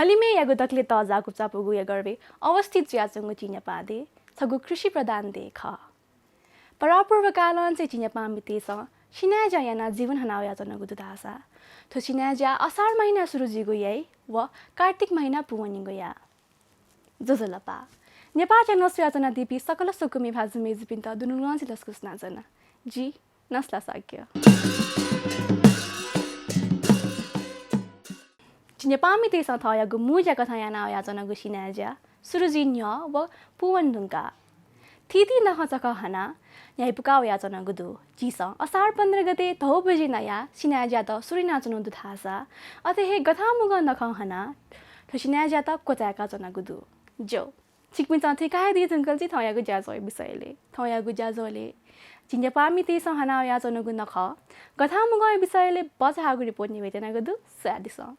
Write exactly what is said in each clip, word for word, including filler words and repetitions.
हलिमय्‌यागु दकले तःजाःगु चापुगुया गर्भय् अवस्थित जुयाच्वंगु झी नेपाः देय् छगू कृषि प्रधान देय् खः। परापूर्वकालं चाहिँ झी नेपाःमितय्‌सं सिनाय्‌ज्या यानाः जीवन हना वयाच्वनागु दु धाःसा, थ्व सिनाय्‌ज्या असार महिना सुरु जुइगु याइ व कार्तिक महिना पूवनीगु याः। ज्वजलपा। नेपाः channel स्वयाच्वनादीपिं सकल स्वकुमि भाजु मय्‌जुपिन्त दुनुगलंनिसें लसकुस यानाच्वना। जि नसला शाक्य। झी नेपाःमितय्‌सं थःयागु मू ज्याकथं याना वयाच्वनागु सिनाय्‌ज्या सुरु जुइ न्ह्यः व पूवन धुंकाः थीथी नखः चखः हनाः न्ह्याइपुका वयाच्वनागु दु। झीसं असार पन्ध्र गते धौ बजे नयाः सिनाय्‌ज्यात सुरु यानाच्वनागु दु धाःसा, अथे हे गथंमुगः नखः हनाः थ्व सिनाय्‌ज्यात क्वचाय्‌काच्वनागु दु। ज्यू, छिकपिन्सं थुइका हे दी धुंकल जि थौंयागु ज्याझ्वःया विषयलय्। थौंयागु ज्याझ्वलय् झी नेपाःमितय्‌सं हना वयाच्वनागु नखः गथंमुगःया विषयलय् बचाहाःगु report न्ह्यब्वये त्यनागु दु, स्वयादिसँ।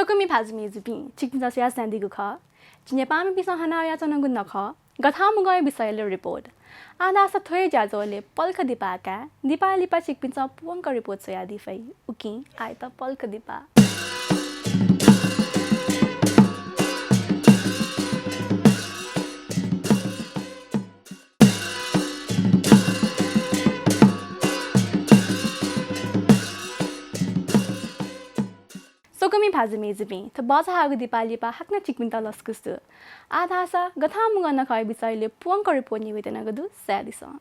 स्वकुमि भाजु मय्‌जुपिं, छिकपिन्सं स्वयाच्वनादीगु खः। झी नेपाःमिपिन्सं हानं वयाच्वनागु नखः गथंम्हगःया विषयलय् रिपोर्ट। आः धाःसा थ्व हे ज्याझ्वलय् पलख दिपाः काये, दिपाः लिपा छिकपिन्सं पूवंक रिपोर्ट स्वयादी फइ। उकिं आःयात पलख दिपाः। स्वकुमि भाजु मय्‌जुपिं, थ्व भचा हाःगु दिपाः लिपा हाकनं छिकपिन्त लसकुस दु। आः धाःसा गथंम्हगः नखःया विषयलय् पूवंक रिपोर्ट न्ह्यब्वयेत्यनागु दु, स्वयादिसँ।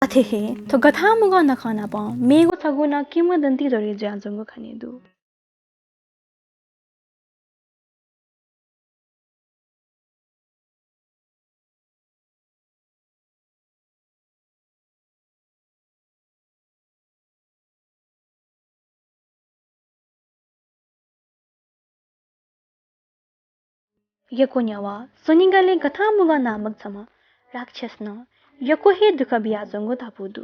अथे हे थ्व गथांमुगः नखः नाप मेगु छगू नं किंवदन्ती ज्वरे जुयाच्वंगु खने दु। यक्व न्ह्यः स्वनिगलय् गथांमुगः नामक छम्ह राक्षसं यक्व हे दुःख बियाच्वंगु धापू दु।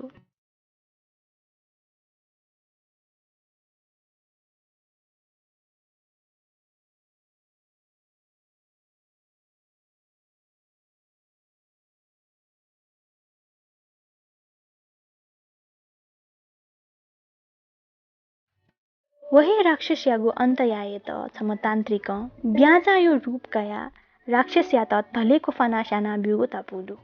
व हे राक्षसयागु अन्त यायेत छम्ह तान्त्रिकं ब्याँचाया रूप कयाः राक्षसयात धलेखो फ्वानाः स्यानाब्यूगु धापू दु।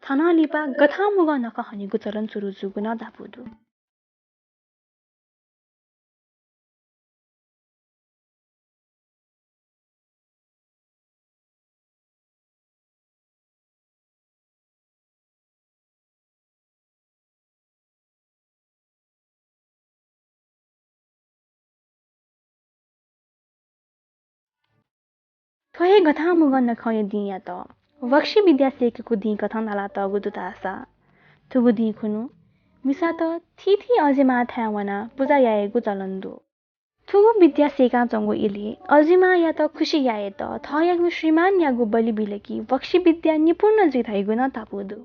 थनं लिपा गथांमुगः नखः हनेगु चलन सुरु जूगु नं धापू दु। थ्व हे गथांमुगः नखःया दिंयात वक्षि विद्या सय्‌केगु दिं कथं नालातःगु दु धाःसा, थुगु दिं खुन्हु मिसात थीथी अजिमांथाय् वनाः पुजा यायेगु चलन दु। थुगु विद्या सय्‌काच्वंगु इलय् अजिमांयात खुसि यायेत थःयागु श्रीमानयागु बलि बिल कि वक्षि विद्या निपुण जुइ धइगु नं धापू दु।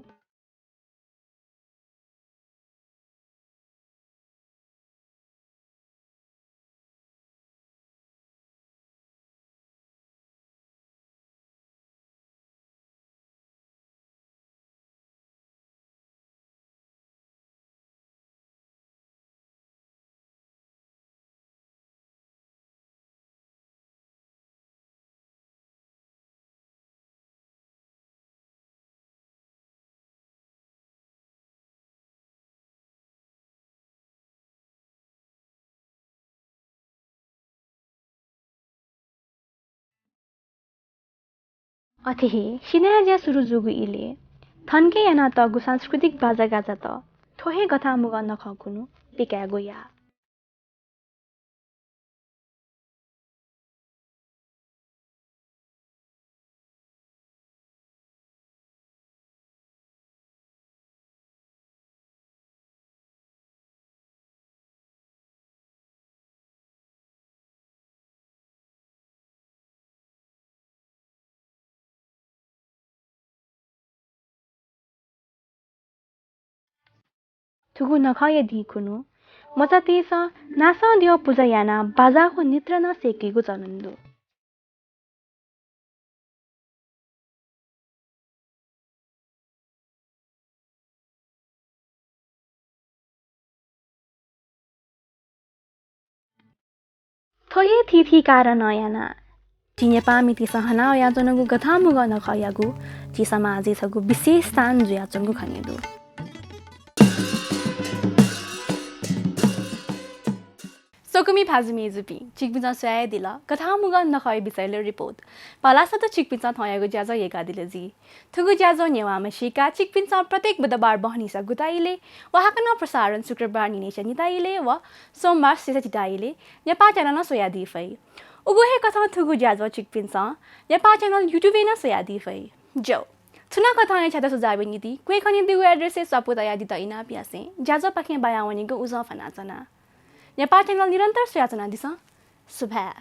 अथे हे सिनाया ज्या सुरु जूगु इलय् थनके यानातःगु सांस्कृतिक बाजागाजात थ्व हे गथांमुगः नखः खुन्हु पिकायेगु याः। थुगु नखःया दिं खुन्हु मचातय्‌सं नासःद्यः पुजा यानाः बाजाःगु निद्रा नं सय्‌केगु चलन दु। थ्व हे थीथी कारणं यानाः झी नेपाःमितय्‌सं हना वयाच्वनागु गथांमुगः नखःयागु झी समाजय् छगू विशेष स्थान जुयाच्वंगु खने दु। स्वकुमि भाजु मय्‌जुपिं, छिकपिन्सं स्वयादिल गथांमुगः नखःया विषयलय् रिपोर्ट। भलसा दु छिकपिन्सं थौंयागु ज्याझ्वः यय्‌कादिल जुइ। थुगु ज्याझ्वः न्ह्यवाः मसीका छिकपिन्सं प्रत्येक बुधबार बहनीसा गुता इलय् व हाकनं प्रसारण शुक्रबार न्हिनय्‌सा निता इलय् व सोमबार सय्‌सा चिता इलय् नेपाः च्यानलं स्वयादी फइ। उगु हे कथं थुगु ज्याझ्वः छिकपिन्सं नेपाः च्यानल YouTube-य् नं स्वयादी फइ। ज्यू, छुं नं कथंया छ्याता सुझावया निंतिं क्वय् खनेदीगु address-य् स्वापू तयादीत इनाप यासें ज्याझ्वःपाखें बायावनेगु उजं फ्वनाच्वना। नेपाः च्यानल निरन्तर स्वयाच्वनादिसँ। सुभाय्।